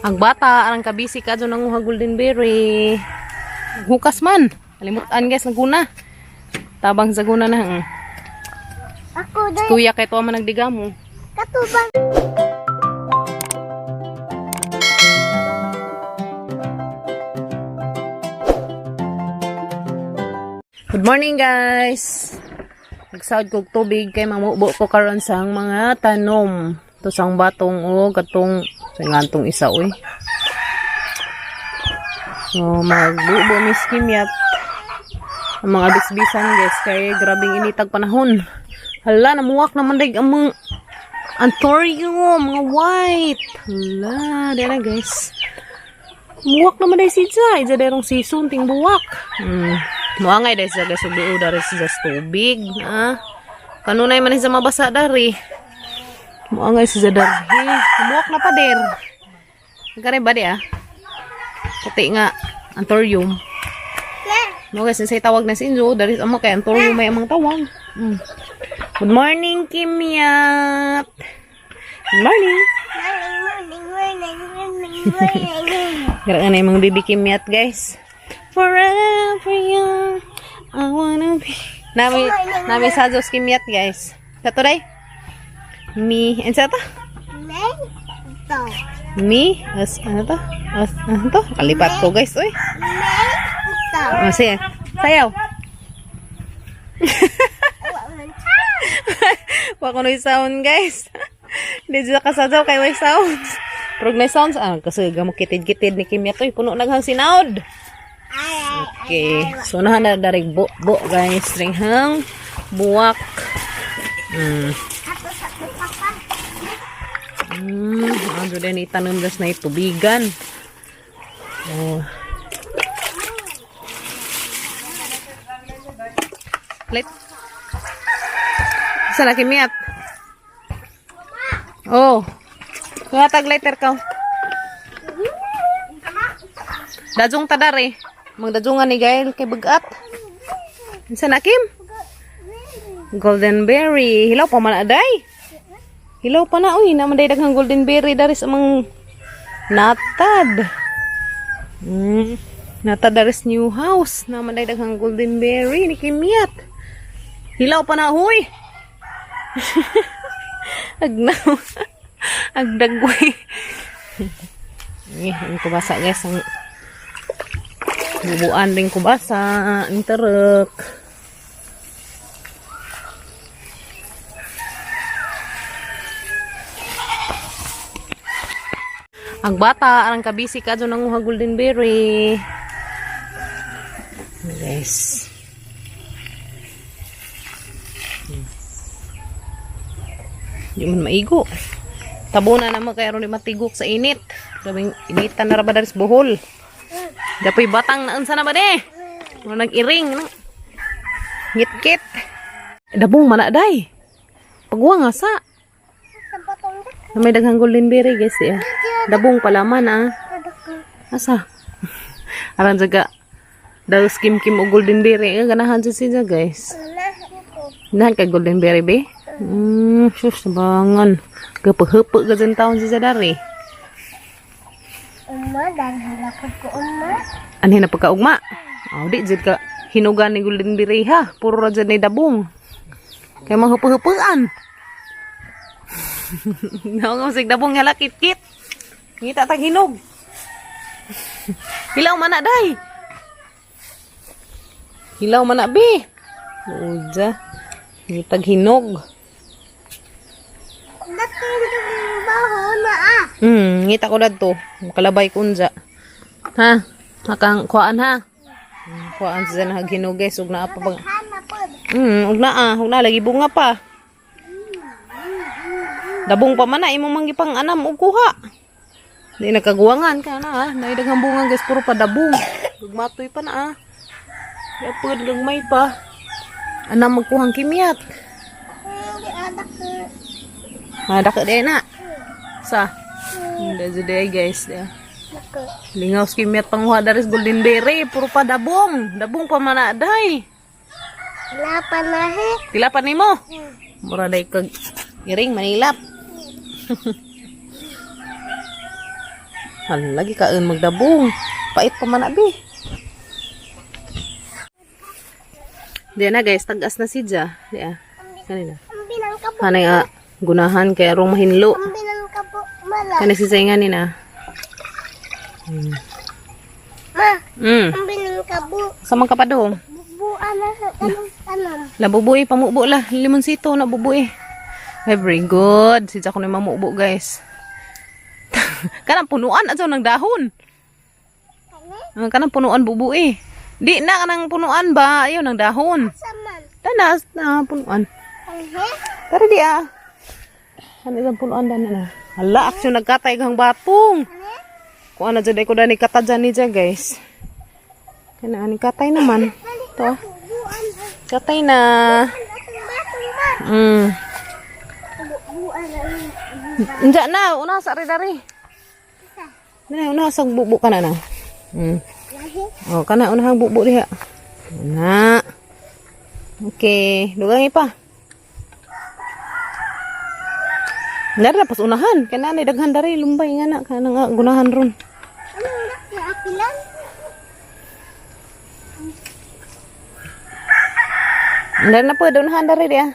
Ang bata, arang kabisi ka dyan ang golden berry. Hukas man. Kalimutan, guys, naguna. Tabang sa guna na. Ako dahil Kuya, kay tuwa man nagdigamo. katubang. Good morning, guys. Nagsaod kog tubig kay mamubo ko karon sa ang mga tanom. To sang batong o katong sa ngantong isa oy. So magbubo mis kimyat. Ang mga bisbisan, guys, kay grabing initag panahon. Hala, namuwak naman dag ang mga anthurium, mga white. Hala, di na, guys. Buwak naman dahil siya. Ija derong season, ting buwak. Muangay dahil siya, guys. Ubi dari siya sa tubig. Ah. Kanunay man siya mabasa dari. Muangay siya dari. Buwak na pa der. Nagkari ba di ah? Puti nga. Anthurium. No guys, say tawag na si Inzo. Dari amo kay anthurium may amang tawag. Good morning, Kimyat. Good morning. Morning, morning, morning, morning, morning. Gara na yung mga baby Kimyat, guys. Forever young, I wanna be. Nami, nami sa Diyos Kimyat, guys. Sa to, day? Me, ano sa to? May to. Me, as, ano to? As, ano to? Kalipat ko, guys, uy. May to. Oh, sige. Sayaw. Wa man ta. Wa ko na sound, guys. Hindi sila kasadyaw kay may sounds. Pero na sounds, ah, kasi gamo kitid-kitid ni Kimyat, uy. Puno naghang sinaod. Ay, ay, Okay. So, nahan na darig bo, bo, guys. Ringhang buwak. Ato sa papa. Ano din itanom gas na itubigan. Oh. Let. Sa na kimiyat? Oh. Kuha tag lighter ka. Dajong tadari. Magdajungan ni Gael kay bagat. Sa na Kim? Golden berry. Hilaw pa man aday. Hilaw pa na uy, naman day daghang golden berry dari sa mga natad. Natad dari sa new house. Naman day daghang golden berry ni Kimyat. Hilaw pa na huy. Agnaw. Agdagway. Eh, ang kubasa, guys, ang bubuan rin kubasa, ang tarok. Ang bata, arang kabisi ka dyan ang golden berry. Guys. Di man maigo. Tabo na naman kaya ron di matigok sa init. Grabing initan na ra ba dari sa Bohol. Dapoy batang na unsa na ba de? Mura nag-iring. No? Ngit-kit. Dabong mana day. Pagwa nga sa. Sa batong Na may daghang golden berry, guys, eh. Dabong pala man ah. Asa? Aran jaga. Daw skim kim og golden berry. Eh, ganahan jud siya, guys. Na ko. Ganahan kay golden berry be? Sus, bangan. Kapahupa ka dyan taon siya dari. Uma dan halakot ko uma. Anhin na pagkaugma. Aw, di jud ka hinugan ni golden berry ha. Puro ra jud ni dabong. Kay mahupa-hupaan. Naong nga sig dabong nga kit-kit. Ngita tag hinog. Hilaw man na day. Hilaw man na be. Uja. Ngitag hinog. Dating baho na ah. Ngita ko dadto. Kalabay ko unja. Ha? Hakang kuan ha. Kuan sa na hinog, guys, ug naa pa bang. Hana pod. Ug naa, ug naa lagi bunga pa. Dabong pa man na imong manggipang anam og kuha. Di nakaguwangan ka na ah. Nay daghang bunga, guys, puro pa dabong. Gugmatoy pa na ah. Yapod gagmay pa. Anam magkuhang kimyat. Hindi anak ko. Ah, dako din na. Sa. Hindi jud eh, guys. Di. Nako. Lingaw sa kimyat panguha daris golden berry, puro pa dabong. Dabong pa man na day. Wala pa na he. Tilapan nimo. Mura day kag iring manilap. Hala, lagi kaon magdabong. Pait pa man abi. Diyan na guys, tagas na si Ja. Diya. Kanina. Ang binang kabo. Hanay nga gunahan kay arong mahinlo. Ang binang kabo. Mala. Kani si Zay nga ni na. Ma. Ang binang kabo. Sa man kapadong. Bubuan na sa anong alam. Labubuy, pamubo lah. Limonsito, nabubuy. Very good. Si Ja ko na mamubo guys. Kanang punuan adto ng dahon. Kani? Ah, kanang punuan bubuy. Di na kanang punuan ba? Ayaw ng dahon. Saman. Tanas na punuan. Anhe? Tara di ah. Ano isang punuan dan na. Hala, aksyon nagkatay kang batong. Kani? Kuha na dyan, ko dani kata dyan ni dyan, guys. Kana ani katay naman. To. Bubuan. Katay na. Ang batong ma. Bubuan na. Diyan na, una sa ari dari. Na, una sa bubu ka na na. Lahi. Oh, kana unahang bubu diha. Na. Okay, dugangi pa. Nara pas unahan, kana ni daghan dari lumbay nga na kana nga gunahan ron. Anong laki apilan? Nara na po unahan dari diha.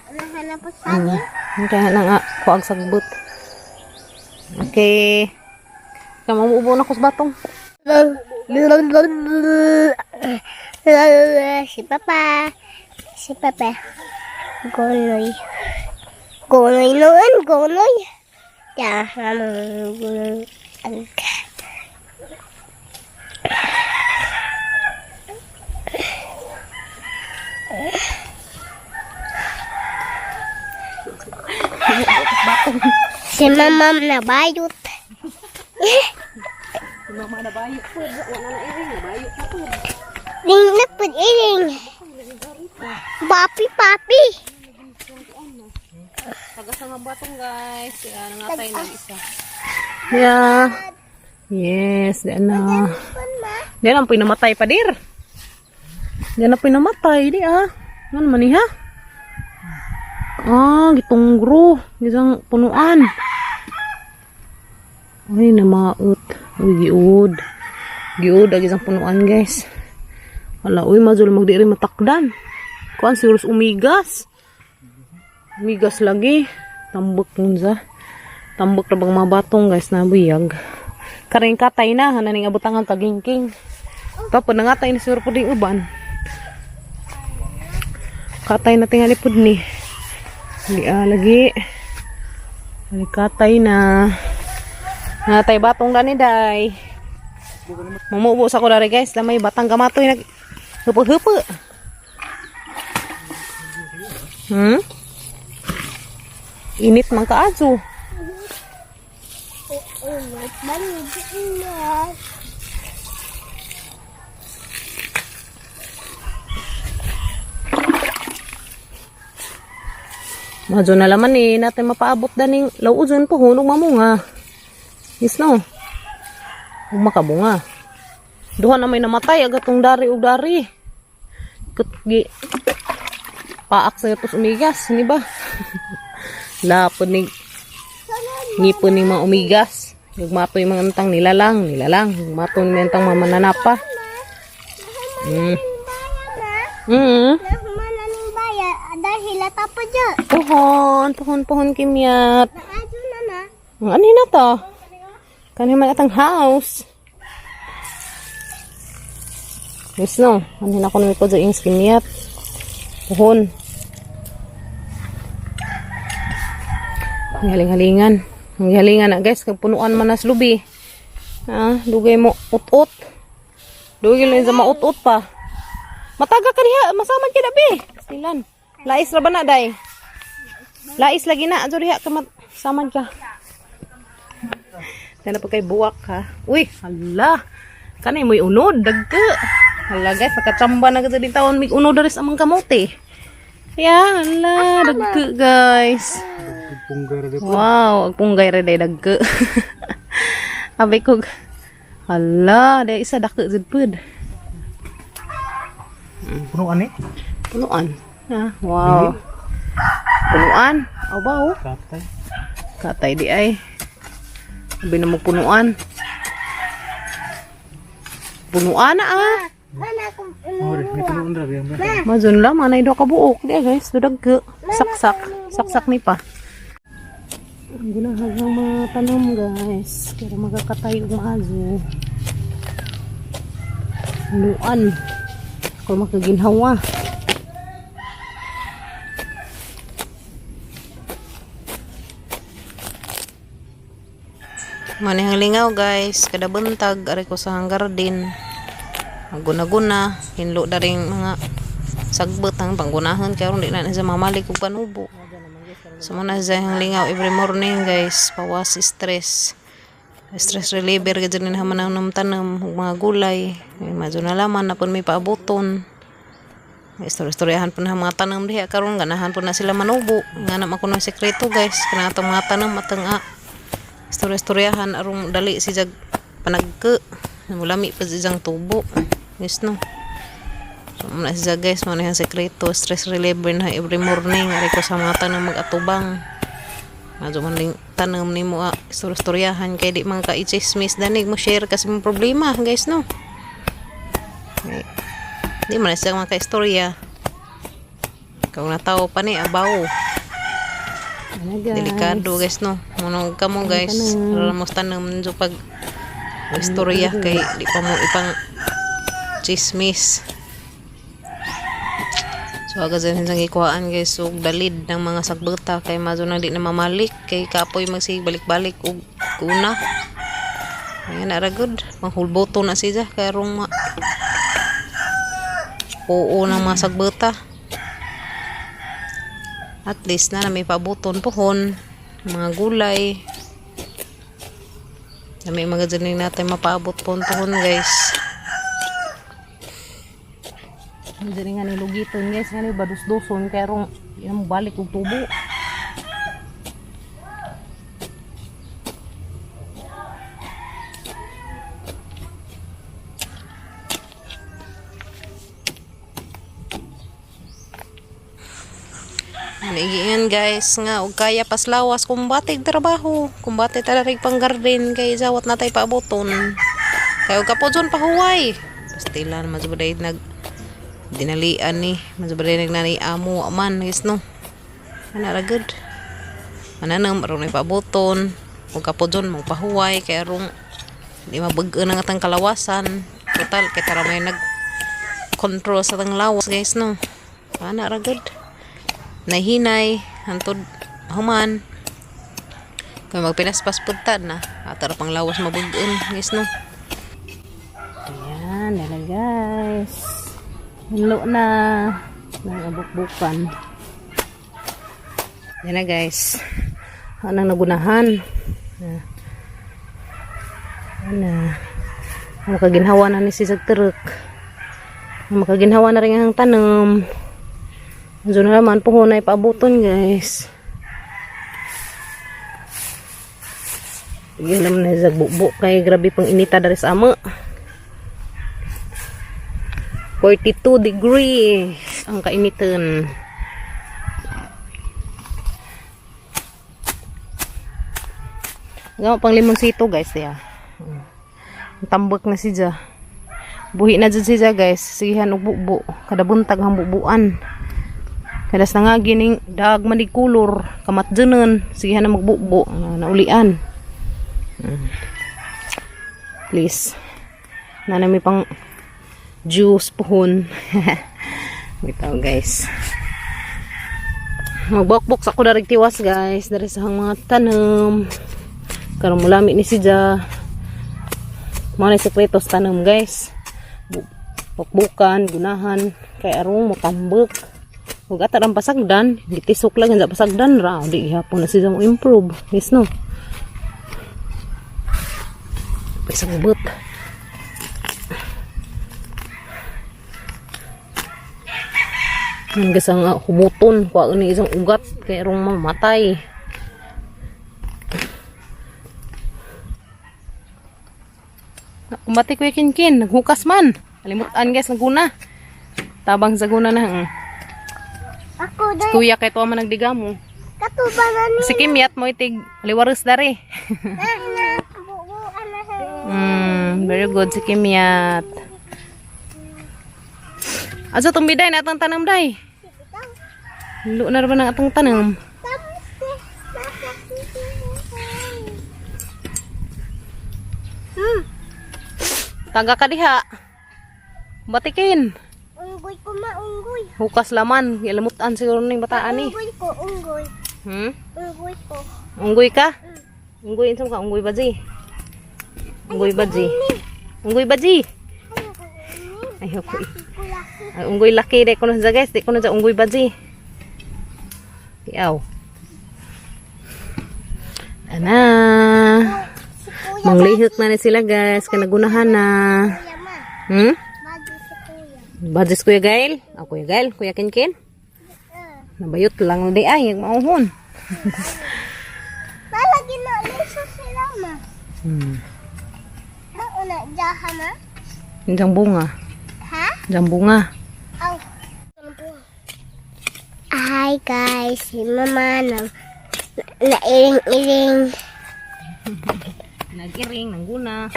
Unahan na po sa akin. Kaya na nga kuag sagbot. Okay. Kamo muubo na ko sa batong. Si Papa. Si Papa. Gonoy. Gonoy noon, gonoy. Ya, gonoy. Si Mama nabayot. Mama na bayot po, wala na iring, nabayot na po. Ning na pud iring. Papi, papi. Tagas ang batong guys. Kaya nangatay na isa. Yeah. Yes, di na. Di na pinamatay pa dir. Di na pinamatay di ah. Ano man ni ha? Ah, gitunggro. Isang punuan. Ay, namaot. Uy, giud. Giud, ag isang punuan, guys. Wala, uy, mazul magdiri matakdan. Kuan, siguro umigas. Umigas lagi. Tambok nun sa. Tambok na bang mga batong, guys, na buyag. Karing katay na, hananing abutang ang kagingking. Tapos nangatay na siguro po ding uban. Katay na tingali pud ni. Di ah, lagi. Lagi katay na. Natay batong gani day. Mamubo sa ko dari guys, lamay batang gamatoy nag hupo-hupo. Init man kaajo. Init man, init. Madyo na laman eh, natin mapaabot daning lawujon po hunog mamunga. Yes no. Ug makabunga. Duha na may namatay agatong dari ug dari. Kut gi paak sa tos umigas, ni ba? Lapod ni ngipon ni mga umigas. Gugmato yung mga antang nilalang, nilalang. Gugmato ni antang mga mananapa. Nahumana ng baya dahil pa dyan. Puhon, puhon, puhon, kimyat. Naadyo na na. Ang ano na to? Kani man atang house. Yes no, ano na ko nami po dyan yung kimyat. Puhon. Ang haling-halingan. Ang halingan na guys, kag punuan man nas lubi. Ah, dugay mo ut-ut. Dugay lang sa maut-ut pa. Mataga ka niya, masamad ka na be. Silan. Lais ra ba na day? Lais lagi na, adto diha ka samad ka. Sana pa kay buwak ha. Uy, hala. Kanay mo'y unod, dagko. Hala guys, nakachamba na ka din taon mig unod diri sa amang kamote. Ya, hala, dagko guys. Wow, ang punggay ra day dagko. Abay ko. Hala, day isa dako jud pud. Punuan eh. Punuan. Ah, wow. Punuan. Aw ba oh. Katay. Katay di ay. Sabi na mo punuan. Punuan na ah. Mana akong May punuan ra ba? Mazun lang, manay daw kabuok. Di guys, dudag ko. Saksak. Saksak ni pa. Ang gunahag ng mga tanom guys. Pero magkakatay og maazo. Nuan. Kung makaginhawa. Manihang lingaw guys, kada buntag ari ko sa garden. Guna-guna, hinlo da ring mga sagbot ang panggunahan kay aron di na na siya mamalik og panubo. So mo na siya ang lingaw every morning guys, pawas stress. Stress reliever gid ni naman ang tanom ug mga gulay. May madyo na laman na pud may paabuton. Istorya-istoryahan po na ang mga tanom diha karon ganahan po na sila manubo. Nga na man kuno sekreto guys, kana atong mga tanom atong istorya-istoryahan arong dali si jag panagke. Mulami pa si jang tubo. Yes no. So muna siya guys, muna yung sekreto, stress reliever na every morning ari ko sa mga tanom mag-atubang. Medyo man ding tanom nimo istorya-istoryahan kay di man ka i-chismis danig mo share kasi mo problema guys no. Eh, di man na siya mga ka-istorya. Kung natawo pa ni abaw. Ano guys? Delikado guys no. Munog ka mo guys. Alam mo tanom nyo pag istorya kay di pa mo ipang chismis. So aga dyan hindang ikuhaan guys og dalid ng mga sagbata kay mazo na di na mamalik kay kapoy magsig balik-balik og kuna. Ayan ara good. Panghulboto na siya kay rong ma oo ng mga sagbata. At least na, na may pabuton pohon, mga gulay. Na may mga dyan natin mapaabot pohon pohon guys. Diyan nga ni lugiton guys, nga ni badus-duson kay rong di na mo balik og tubo. Naigian guys nga og kaya paslawas kumbate og trabaho, kumbate ta rig pang garden kay zawat na tay paaboton. Kay og kapodson pahuway. Pastilan mas baday nag dinalian ni, mas baday nagnani amo aman guys no. Ana ra good. Mananam aron ay paaboton. Og kapodson mo pahuway kay arong di mabag-on ang atang kalawasan. Total kay tara may nag control sa atang lawas guys no. Ana ra good nahinay hantod human kay magpinaspas pud ta na atara pang lawas mabug-on guys no. Ayan, dala guys. Hinlo na ng abukbukan. Yan na guys, anang nagunahan. Ana ang makaginhawa na ni si Zagterek, ang makaginhawa na rin ang tanom. Andiyan na naman puhunay paabuton guys. Yan naman na zagbubo kay grabe pang inita dari sa ama. 42 degrees ang kainitan. Gawa pang limonsito guys ya. Tambak na siya. Buhi na dyan siya guys. Sigihan og bubo. Kada buntag ang bubuan. Kada sa nga gining dag manig kulor kamatjunon. Sigihan na magbubo. Naulian. Please. Na may pang juice puhon. Bitaw guys. Magbokbok sa ako darig tiwas guys. Dari sa mga tanom. Karon mulami ni siya. Mga na sekreto sa tanom guys. Bukbukan, gunahan, kay arong motambok. Ug ata ang pasagdan, gitisok lang sa pasagdan ra, di gihapon na siya mo improve. Yes no. Pasagbot. Hanggang sa nga humuton, kuha ni isang ugat kay arong mamatay. Kumbati ko yung kinkin, naghukas man. Kalimutan guys, naguna. Tabang sa guna na. Ako dahil Kuya kay tuwa man nagdigamo. katuba na ni. Si Kimyat mo itig liwaris dari. Na, na. Very good si Kimyat. Asa tong biday na atang tanam day? Lu na ba ng atang tanam? Taga ka diha. Batikin. Unggoy ko ma, unggoy. Hukas laman. Ilamutan siguro ning bataan ni. Unggoy ko, unggoy. Unggoy ko. Unggoy ka? Unggoy insam ka? Unggoy ba, Ji? Unggoy ba, Ji? Unggoy ba, Ji? Ayoko eh. Ay, unggoy laki. Di ko na siya, guys. Di ko na siya unggoy ba, Ji? Iyaw. Ana. Si Kuya. Manglihok na ni sila, guys. Kanagunahan na. Kuya ma. Bagi si Kuya. Badis Kuya Gail. Oh, Kuya Gail. Kuya Kinkin. Nabayot lang di ay. Mauhon. Malagi na ulit sila ma. Mauna, jaha ma. Diyan bunga. Ha? Diyan bunga. Aw. Hi guys, si mama na nairing-iring. Nag-iring, nangguna.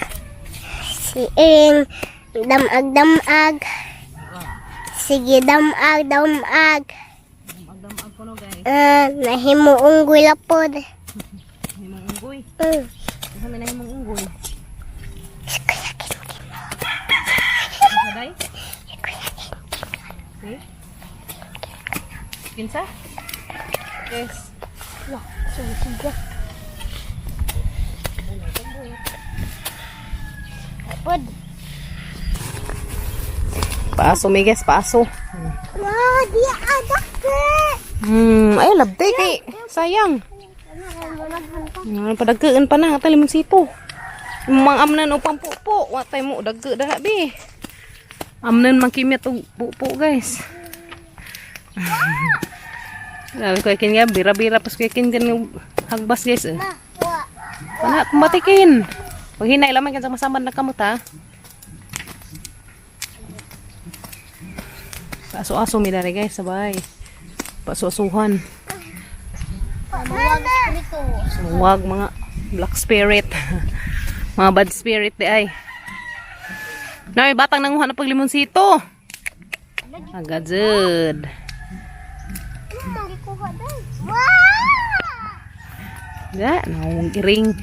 Si iring damag-damag. Sige, damag, damag. Magdamag ko no, guys. Nahimo unggoy lapod. Himong unggoy. Isa may nahimong unggoy. Saday? Okay. Kinsa? Yes. Wah, sige, sige. Lapod. Paso, mi guys, paso. Wah, di ada ke. Ay, labde kay. Sayang. Padagkaan pa na, atay limonsito. Mga amnan o pampupo. Watay mo, dagka na bi. Amnan makimyat og pupo, guys. Sabi ko, ikin nga, bira-bira pas ko ikin gan hagbas, guys. Eh. Ma, wah. Wala, kumatikin. Pag hinay lamang kan sa masamad na kamot, ha. Aso-aso mi dari, guys, sabay. Paso-asuhan. Mama. Sumuwag mga black spirit. Mga bad spirit di ay. Nay, batang nanguha na paglimonsito. Agad jud. Ano mangikuha doon? Wah! Da, nangong iring.